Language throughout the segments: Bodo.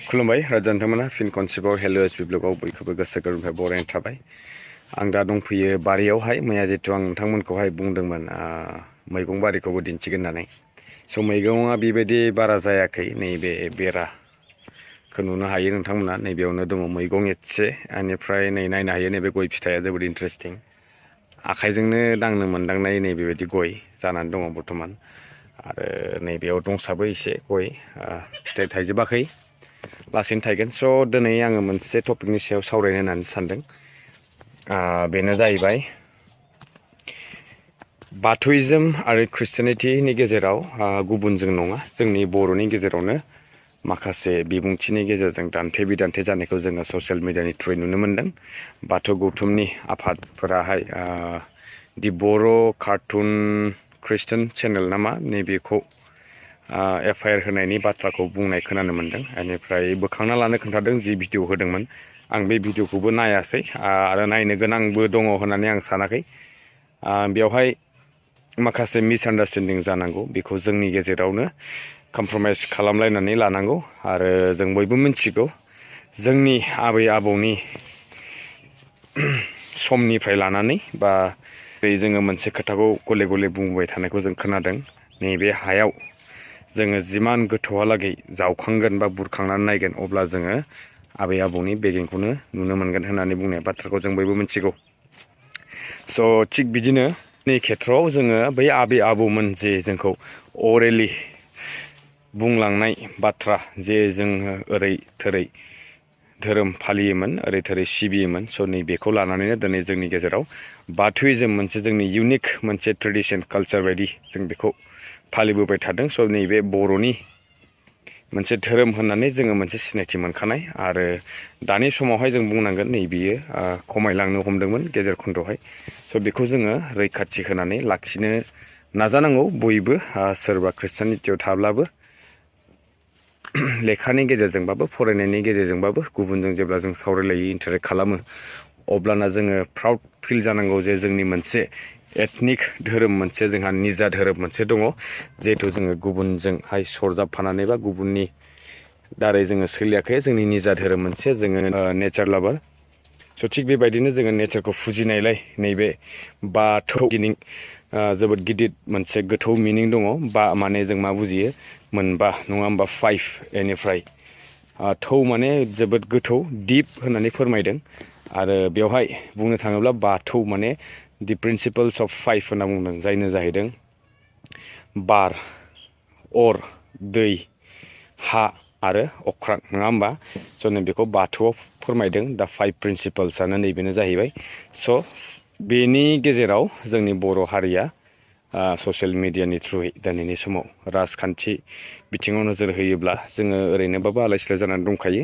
खुलुमबाय राजानथामोना फिन खनसेबाव हेलो एसपि ब्लगाव बयखौबो गोसो गोरबोनिफ्राय बरायनाय थाबाय। आं दा दंफैयो बारियावहाय मैया जितु आं नोंथांमोनखौहाय बुंदोंमोन मैगं बारिखौबो दिन्थिगोन होननानै। स' मैगङा बेबायदि बारा जायाखै, नैबे बेराखौ नुनो हायो नोंथांमोना। नैबेयावनो दङ मैगं एसे, बेनिफ्राय नै नायनो हायो नैबे गय फिथाइया जोबोद इन्टारेस्टिं। आखाइजोंनो दांनो मोनदांनाय नैबेबायदि गय जानानै दङ बर्थमान। आरो नैबेयाव दंसाबो एसे गय, फिथाइ थाइजोबाखै, लासैनो थायगोन। स' दिनै आङो मोनसे टपिकनि सायाव सावरायनो होननानै सानदों। बेनो जाहैबाय बाथौइज्म आरो ख्रिस्टियानिटिनि गेजेराव गुबुनजों नङा, जोंनि बर'नि गेजेरावनो माखासे बिबुंथिनि गेजेरजों दान्थे बिदान्थे जानायखौ जोङो ससियेल मिडियानि थ्रुयै नुनो मोन्दों। बाथौ गौथुमनि आफादफोराहाय दि बर' कार्टुन ख्रिस्टियान चेनेल नामा नैबेखौ FIR होनायनि बाथ्राखौ बुंनाय खोनानो मोन्दों। बेनिफ्राय बोखांना लानो खोन्थादों जि भिडिअ होदोंमोन। आं बे भिडिअखौबो नायासै आरो नायनो गोनांबो दङ होननानै आं सानाखै। बेवहाय माखासे मिसआन्डारस्टेन्डिं जानांगौ, बेखौ जोंनि गेजेरावनो कमप्रमाइज खालामलायनानै लानांगौ। आरो जों बयबो मिथिगौ, जोंनि आबै आबौनि समनिफ्राय लानानै बा जोङो मोनसे खोथाखौ गले गले बुंबाय थानायखौ जों खोनादों। नैबे हायाव जोङो जिमान गोथौहालागै जावखांगोन बा बुरखांनानै नायगोन, अब्ला जोङो आबै आबौनि बेगेंखौनो नुनो मोनगोन होननानै बुंनाय बाथ्राखौ जों बयबो मिथिगौ। स' थिग बिदिनो नि खेथ्रआव जोङो बै आबै आबौमोन जे जोंखौ अरेलि बुंलांनाय बाथ्रा, जे जोङो ओरै थोरै धोरोम फालियोमोन, ओरै थोरै सिबियोमोन। स' नैबेखौ लानानैनो दिनै जोंनि गेजेराव बाथौइज्म मोनसे जोंनि इउनिक मोनसे ट्रेडिसन कालचार बायदि जों बेखौ फालिबोबाय थादों। स' नैबे बर'नि मोनसे धोरोम होननानै जोङो मोनसे सिनायथि मोनखानाय। आरो दानि समावहाय जों बुंनांगोन नैबेयो खमायलांनो हमदोंमोन गेजेर खन्दआवहाय। स' बेखौ जोङो रैखाथि होनानै लाखिनो नाजानांगौ बयबो। सोरबा ख्रिस्टियानिटियाव थाब्लाबो, लेखानि गेजेरजोंबाबो, फरायनायनि गेजेरजोंबाबो, गुबुनजों जेब्ला जों सावरायलायो, इन्टारेक्ट खालामो, अब्लाना जोङो प्राउड फिल जानांगौ जे जोंनि मोनसे एथनिक धोरोम, मोनसे जोंहा निजा धोरोम मोनसे दङ। जिहेथु जोङो गुबुनजोंहाय सरजाबफानानै बा गुबुननि दारै जोङो सोलियाखै, जोंनि निजा धोरोम मोनसे, जोङो नेचार लाभार। स' थिग बेबायदिनो जोङो नेचारखौ फुजिनायलाय नैबे बाथौ मिनिं जोबोद गिदिर मोनसे गोथौ मिनिं दङ। बा माने जों मा बुजियो, मोनबा नङा होमबा, 5 बेनिफ्राय थौ माने जोबोद गोथौ, दिप होननानै फोरमायदों। आरो बेवहाय बुंनो थाङोब्ला बाथौ माने दि प्रिन्सिपल्स अफ 5 होनना बुंदों, जायनो जाहैदों बार, अर, दै, हा आरो अख्रां, नङा होमबा। स' नै बेखौ बाथौआव फोरमायदों। दा 5 प्रिन्सिपल्सआनो नैबेनो जाहैबाय। स' बेनि गेजेराव जोंनि बर' हारिया ससियेल मिडियानि थ्रुयै दिनैनि समाव राजखान्थि बिथिङाव नोजोर होयोब्ला जोङो ओरैनोबाबो आलाय सिलाय जानानै दंखायो।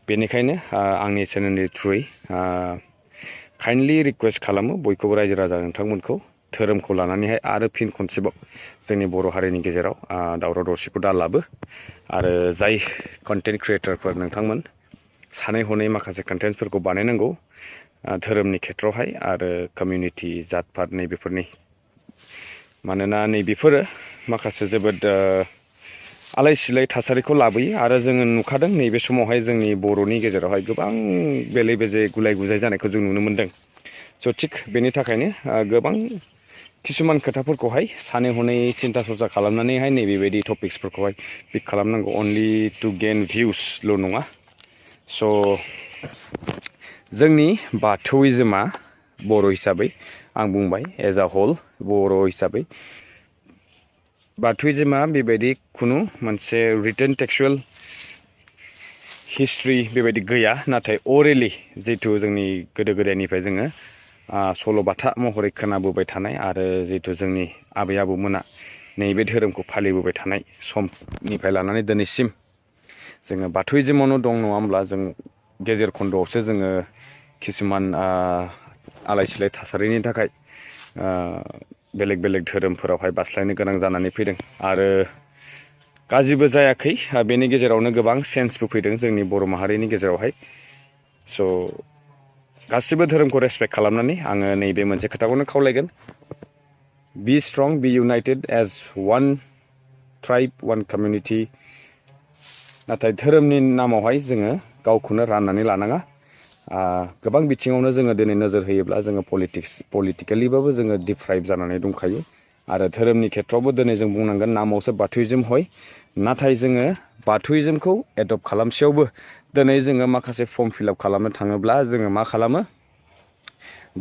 बेनिखायनो आंनि चेनेलनि थ्रुयै काइन्डलि रिकुवेस्ट खालामो बयखौबो, रायजो राजा नोंथांमोनखौ, धोरोमखौ लानानैहाय आरो फिन खनसेबाव जोंनि बर' हारिनि गेजेराव दावराव दावसिखौ दालाबो। आरो जाय कन्टेन्ट क्रियेटरफोर नोंथांमोन, सानै हनै माखासे कन्टेन्टफोरखौ बानायनांगौ धोरोमनि खेथ्रआवहाय आरो कमिउनिटि, जात पात नैबेफोरनि। मानोना नैबेफोरो माखासे जोबोद आलाय सिलाय थासारिखौ लाबोयो। आरो जोङो नुखादों नैबे समावहाय जोंनि बर'नि गेजेरावहाय गोबां बेले बेजे, गुलाय गुजाय जानायखौ जों नुनो मोन्दों। स' थिग बेनि थाखायनो गोबां किसुमान खोथाफोरखौहाय सानै हनै सिन्था सरजा खालामनानैहाय नैबेबायदि टपिक्सफोरखौहाय पिक खालामनांगौ। अनलि टु गेन भिउसल' नङा। स' जोंनि बाथौइज्मआ बर' हिसाबै, आं बुंबाय एज आ हल बर' हिसाबै, बाथौइज्मआ बेबायदि खुनु मोनसे रिटेन टेक्सुवेल हिस्ट्रि बेबायदि गैया। नाथाय अरेलि जिहेथु जोंनि गोदो गोदायनिफ्राय जोङो सल'बाथा महरै खोनाबोबाय थानाय, आरो जिहेथु जोंनि आबै आबौमोना नैबे धोरोमखौ फालिबोबाय थानाय समनिफ्राय लानानै दिनैसिम जोङो बाथौइज्मआवनो दं, नङा होमब्ला। जों गेजेर खन्द'आवसो जोङो किसुमान आलाय सिलाय थासारिनि थाखाय बेलेग बेलेग धोरोमफोरावहाय बास्लायनो गोनां जानानै फैदों। आरो गाज्रिबो जायाखै, बेनि गेजेरावनो गोबां चेन्जबो फैदों जोंनि बर' माहारिनि गेजेरावहाय। स' गासिबो धोरोमखौ रेसपेक्ट खालामनानै आङो नैबे मोनसे खोथाखौनो खावलायगोन, be strong, be united as one tribe, one community, नाथाय धोरोमनि नामावहाय जोङो गावखौनो राननानै लानाङा गोबां बिथिङावनो जोङो दिनै नोजोर होयोब्ला जोङो पलिटिकेलिबाबो जोङो डिप्राइभ जानानै दंखायो आरो धोरोमनि खेथ्रआवबो दिनै जों बुंनांगोन नामावसो बाथौइजम हय नाथाय जोङो बाथौइजमखौ एडप्ट खालामसेयावबो दिनै जोङो माखासे फर्म फिलआप खालामनो थाङोब्ला जोङो मा खालामो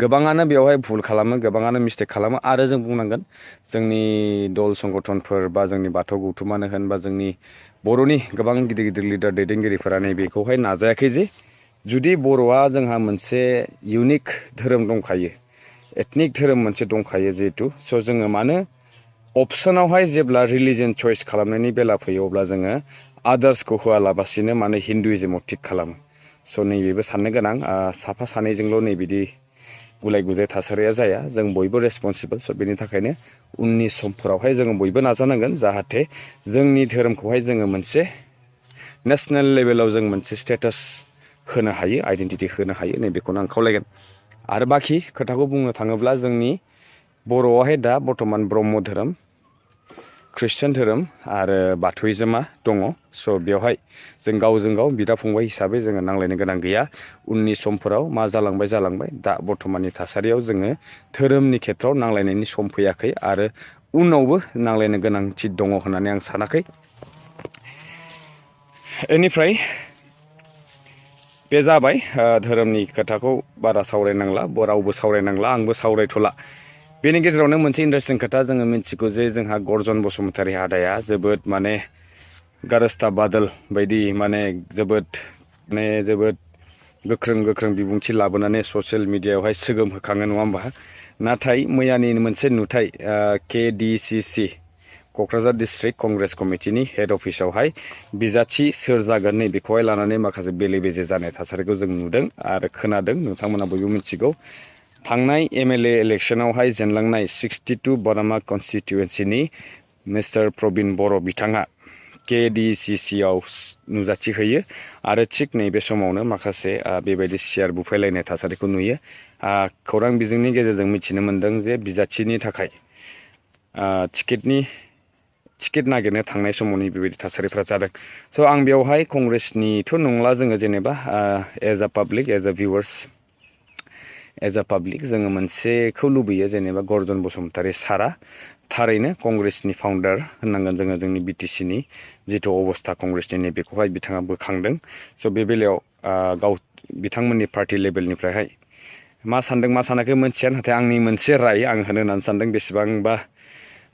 गोबाङानो बेवहाय भुल खालामो गोबाङानो मिस्टेक खालामो आरो जों बुंनांगोन जोंनि दल संगठनफोर बा जोंनि बाथौ गौथुमानो होन बा जोंनि बर'नि गोबां गिदिर गिदिर लिडार दैदेनगिरिफोरा नैबेखौहाय नाजायाखै जे जुदि बर'आ जोंहा मोनसे इउनिक धोरोम दंखायो एथनिक धोरोम मोनसे दंखायो जिहेतु स' जोङो मानो अपसनावहाय जेब्ला रिलिजन चइस खालामनायनि बेला फैयो अब्ला जोङो आदार्सखौ होआलाबासिनो माने हिन्दुइजमाव थिक खालामो स' नैबेबो साननो गोनां साफा सानैजोंल' नैबिदि गुलाय गुजाय थासारिया जाया जों बयबो रेसपन्सिबोल स' बेनि थाखायनो उननि समफोरावहाय जोङो बयबो नाजानांगोन जाहाथे जोंनि धोरोमखौहाय जोङो मोनसे नेसनेल लेभेलाव जों मोनसे स्टेटास होनो हायो आइडेन्टिटि होनो हायो नैबेखौनो आं खावलायगोन आरो बाखि खोथाखौ बुंनो थाङोब्ला जोंनि बर'आवहाय दा बर्थमान ब्रह्म धोरोम ख्रिस्टियान धोरोम आरो बाथौइजमा दङ स' बेवहाय जों गावजों गाव बिदा फंबाय हिसाबै जोङो नांलायनो गोनां गैया उननि समफोराव मा जालांबाय दा बर्थमाननि थासारियाव जोङो धोरोमनि खेथ्रआव नांलायनायनि सम फैयाखै आरो उनावबो नांलायनो गोनांथि दङ होननानै आं सानाखै बेनिफ्राय बे जाबाय धोरोमनि खोथाखौ बारा सावरायनांला रावबो सावरायनांला आंबो सावरायथ'ला बेनि गेजेरावनो मोनसे इन्टारेस्टिं खोथा जोङो मिथिगौ जे जोंहा गर्जन बसुमतारी आदाया जोबोद माने गारस्ता बादल बायदि माने जोबोद गोख्रों बिबुंथि लाबोनानै ससियेल मिडियायावहाय सोगोम होखाङो नङा होमबा नाथाय मैयानि मोनसे नुथाय KDCC क'क्राझार डिस्ट्रिक्ट कंग्रेस कमिटिनि हेड अफिसावहाय बिजाथि सोर जागोन नै बेखौहाय लानानै माखासे बेले बेजे जानाय थासारिखौ जों नुदों आरो खोनादों नोंथांमोना बयबो मिथिगौ थांनाय MLA इलेक्शनावहाय जेनलांनाय 62 बरामा कनस्टिट्युएन्सिनि मिस्टार प्रबिन बर' बिथाङा KDCC आव नुजाथि होयो आरो थिग नैबे समावनो माखासे बेबायदि सियार बुफायलायनाय थासारिखौ नुयो खौरां बिजोंनि गेजेरजों मिथिनो मोन्दों जे बिजाथिनि थाखाय टिकेट नागिरनो थांनाय समावनि बेबायदि थासारिफ्रा जादों स' आं बेवहाय कंग्रेसनिथ' नंला जोङो जेनेबा as a public as a viewers as a public जोङो मोनसेखौ लुबैयो जेनेबा गर्जन बसुमतारी सारा थारैनो कंग्रेसनि फाउन्डार होननांगोन जोङो जोंनि BTCनि जिथु अबस्था कंग्रेसनि नैबेखौहाय बिथाङा बोखांदों स' बे बेलायाव बिथांमोननि पार्टि लेभेलनिफ्रायहाय मा सानदों मा सानाखै मोनथिया नाथाय आंनि मोनसे राय आं होनो होननानै सानदों बेसेबांबा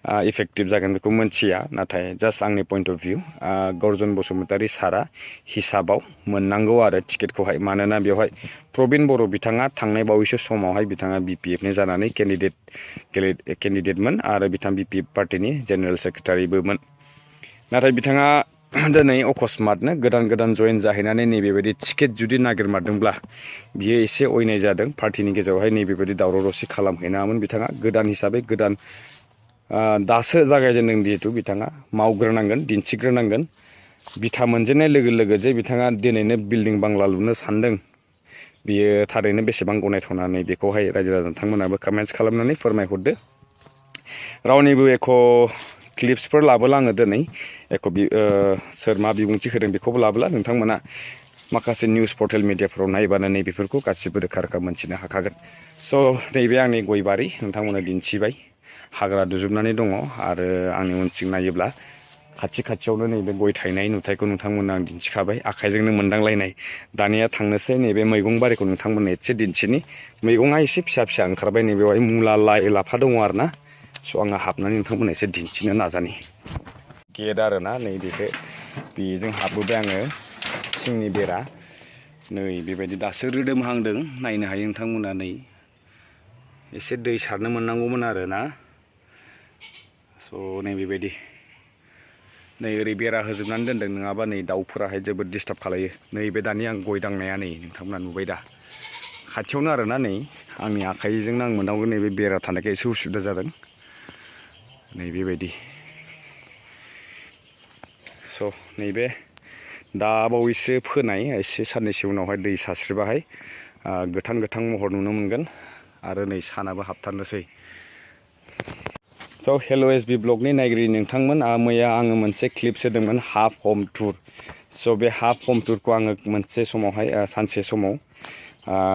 इफेक्टिभ जागोन बेखौ मोनथिया नाथाय जास्ट आंनि पइन्ट अफ भिउ गर्जन बसुमतारी सारा हिसाबाव मोननांगौ आरो टिकेटखौहाय मानोना बेवहाय प्रबिन बर' बिथाङा थांनाय बावैसो समावहाय बिथाङा BPFनि जानानै केन्डिडेटमोन आरो बिथाङा BPF पार्टिनि जेनेरेल सेक्रेटारिबोमोन नाथाय बिथाङा दिनै अकस्मातनो गोदान जयेन जाहैनानै नैबेबायदि टिकेट जुदि नागिरमारदोंब्ला बियो एसे अयनाय जादों पार्टिनि गेजेरावहाय नैबेबायदि दावराव दावसि खालामहैनाङामोन बिथाङा गोदान हिसाबै दासो जागायजेनदों जिहेतु बिथाङा मावग्रोनांगोन दिन्थिग्रोनांगोन बिथा मोनजेननाय लोगो जे बिथाङा दिनैनो बिल्डिं बांला लुनो सानदों बियो थारैनो बेसेबां गनायथावनानै बेखौहाय रायजो राजा नोंथांमोनाबो कमेन्ट्स खालामनानै फोरमायहरदो रावनिबो एख' क्लिप्सफोर लाबोला आङो दिनै सोर मा बिबुंथि होदों बेखौबो लाबोला नोंथांमोना माखासे निउस पर्टेल मिडियाफोराव नायबानो नैबेफोरखौ गासिबो रोखा मोनथिनो हाखागोन स' नैबे आंनि गय बारि नोंथांमोना दिन्थिबाय हाग्रा दुजोबनानै दङ आरो आंनि उनथिं नायोब्ला खाथियावनो नैबे गय थायनाय नुथायखौ नोंथांमोना आं दिन्थिखाबाय आखाइजोंनो मोनदांलायनाय दानिया थांनोसै नैबे मैगं बारिखौ नोंथांमोननो एसे दिन्थिनि मैगङा एसे फिसा ओंखारबाय नैबेवहाय मुला लाइ लाफा दङ आरो ना स' आङो हाबनानै नोंथांमोननो एसे दिन्थिनो नाजानि गेट आरोना नै बेखौ बेजों हाबबोबाय आङो थिंनि बेरा नै बेबायदि दासो रोदोमहांदों नायनो हायो नोंथांमोना नै एसे दै सारनो मोननांगौमोन आरो ना स' नै बेबायदि नै ओरै बेरा होजोबनानै दोनदों नङाबा नै दाउफोराहाय जोबोद डिस्टार्ब खालायो नैबे दानि आं गय दांनाया नै नोंथांमोना नुबाय दा खाथियावनो आरोना नै आंनि आखाइजोंनो आं मोनदांगौ नैबे बेरा थानायखाय एसे उसुबिदा जादों नै बेबायदि स' नैबे दा बावैसो फोनाय एसे साननैसो उनावहाय दै सारस्रिबाहाय गोथां महर नुनो मोनगोन आरो नै सानाबो हाबथारनोसै स' हेल' SB ब्लगनि नायगिरि नोंथांमोन मैया आङो मोनसे क्लिप सोदोंमोन हाफ हम टुर स' बे हाफ हम टुरखौ आङो मोनसे समावहाय सानसे समाव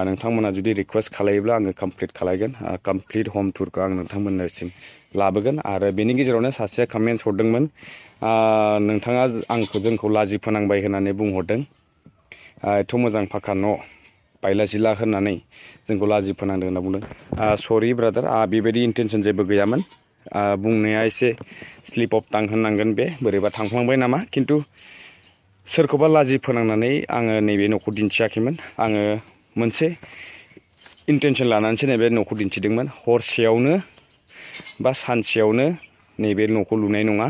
नोंथांमोना जुदि रिक्वेस्ट खालायोब्ला आङो कमप्लिट खालायगोन कमप्लिट हम टुरखौ आं नोंथांमोननिसिम लाबोगोन आरो बेनि गेजेरावनो सासेया कमेन्ट्स हरदोंमोन नोंथाङा जोंखौ लाजि फोनांबाय होननानै बुंहरदों एथ' मोजां फाखा न' बायला जिला होननानै जोंखौ लाजि फोनांदों होनना बुंदों सरि ब्रादार बेबायदि इन्टेनसन जेबो गैयामोन बुंनाया एसे स्लिप अफ टां होननांगोन बे बोरैबा थांफ्लांबाय नामा खिन्थु सोरखौबा लाजि फोनांनानै आङो नैबे न'खौ दिन्थियाखैमोन आङो मोनसे इन्टेनसन लानानैसो नैबे न'खौ दिन्थिदोंमोन हरसेयावनो बा सानसेयावनो नैबे न'खौ लुनाय नङा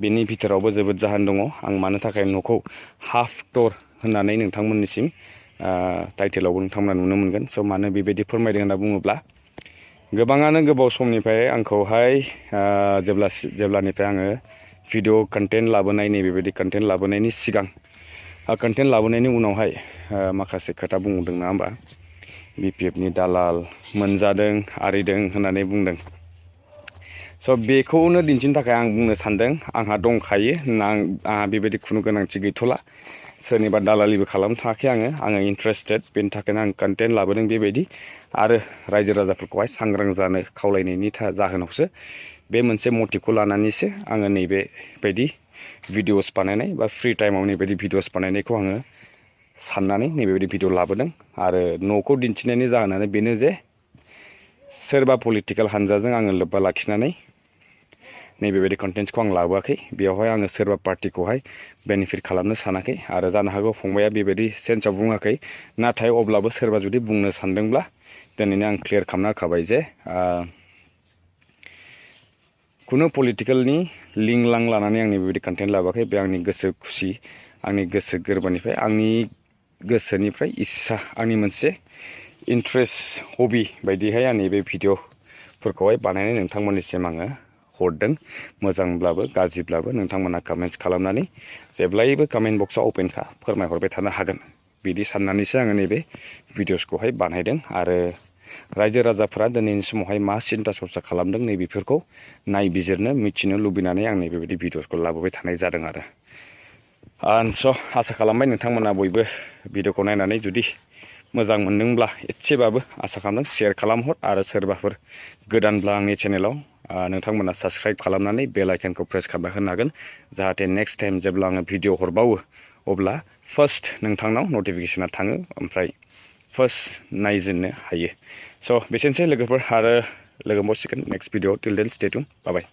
बेनि भितरावबो जोबोद जाहोन दङ आं मानो थाखाय न'खौ हाफ टुर होननानै नोंथांमोननिसिम टाइटेलावबो नोंथांमोना नुनो मोनगोन स' मानो बेबायदि फोरमायदों होनना बुङोब्ला गोबाङानो गोबाव समनिफ्राय आंखौहाय जेब्लानिफ्राय आङो भिडिअ कन्टेन्ट लाबोनाय नैबेबायदि कन्टेन्ट लाबोनायनि सिगां कन्टेन्ट लाबोनायनि उनावहाय माखासे खोथा बुंदों नङा होमबा BPFनि दालाल मोनजादों आरिदों होननानै बुंदों स' बेखौनो दिन्थिनो थाखाय आं बुंनो सानदों आंहा दंखायो आंहा बेबायदि खुनु गोनांथि गैथ'ला सोरनिबा दालालिबो खालामनो थाङाखै आङो इन्टारेस्टेड बेनि थाखायनो आं कन्टेन्ट लाबोदों बेबायदि आरो रायजो राजाफोरखौहाय सांग्रां जानो खावलायनायनि जाहोनावसो बे मोनसे मटिभखौ लानानैसो आङो नैबे बायदि भिडिअस बानायनाय बा फ्रि टाइमाव नैबायदि भिडिअस बानायनायखौ आङो साननानै नैबेबायदि भिडिअ लाबोदों आरो न'खौ दिन्थिनायनि जाहोनानो बेनो जे सोरबा पलिटिकेल हान्जाजों आङो लोब्बा लाखिनानै नैबेबायदि कन्टेन्ट्सखौ आं लाबोआखै बेयावहाय आङो सोरबा पार्टिखौहाय बेनिफिट खालामनो सानाखै आरो जानो हागौ फंबाया बेबायदि सेन्सआव बुङाखै नाथाय अब्लाबो सोरबा जुदि बुंनो सानदोंब्ला दिनैनो आं क्लियार खालामना होखाबाय जे खुनु पलिटिकेलनि लिंक लां लानानै आंनि बेबायदि कन्टेन्ट लाबोआखै बे आंनि गोसो खुसि आंनि गोसो गोरबोनिफ्राय आंनि गोसोनिफ्राय इस्सा आंनि मोनसे इन्ट्रेस्ट हबि बायदिहाय आंनि बे भिडिअफोरखौहाय बानायनानै नोंथांमोननिसिम आङो हरदों मोजांब्लाबो गाज्रिब्लाबो नोंथांमोना कमेन्ट्स खालामनानै जेब्लायबो कमेन्ट बक्सआव अपेनखा फोरमायहरबाय थानो हागोन बिदि साननानैसो आङो नैबे भिडिअसखौहाय बानायदों आरो रायजो राजाफोरा दिनैनि समावहाय मा सिन्था सरसा खालामदों नैबेफोरखौ नायबिजिरनो मिथिनो लुबैनानै आं नैबेबायदि भिडिअसखौ लाबोबाय थानाय जादों आरो स' आसा खालामबाय नोंथांमोना बयबो भिडिअखौ नायनानै जुदि मोजां मोनदोंब्ला एसेबाबो आसा खालामदों शेयार खालामहर आरो सोरबाफोर गोदानब्ला आंनि चेनेलाव नोंथांमोना साबस्क्राइब खालामनानै बेल आइकनखौ प्रेस खालामना होनो हागोन जाहाथे नेक्स्ट टाइम जेब्ला आङो भिडिअ हरबावो अब्ला फार्स्ट नोंथांनाव नटिफिकेसना थाङो ओमफ्राय फार्स्ट नायजेननो हायो स' बेसेनोसै लोगोफोर आरो लोगो मोनसिगोन नेक्स्ट भिडिअ टिल देन स्टे टिउन बाय बाय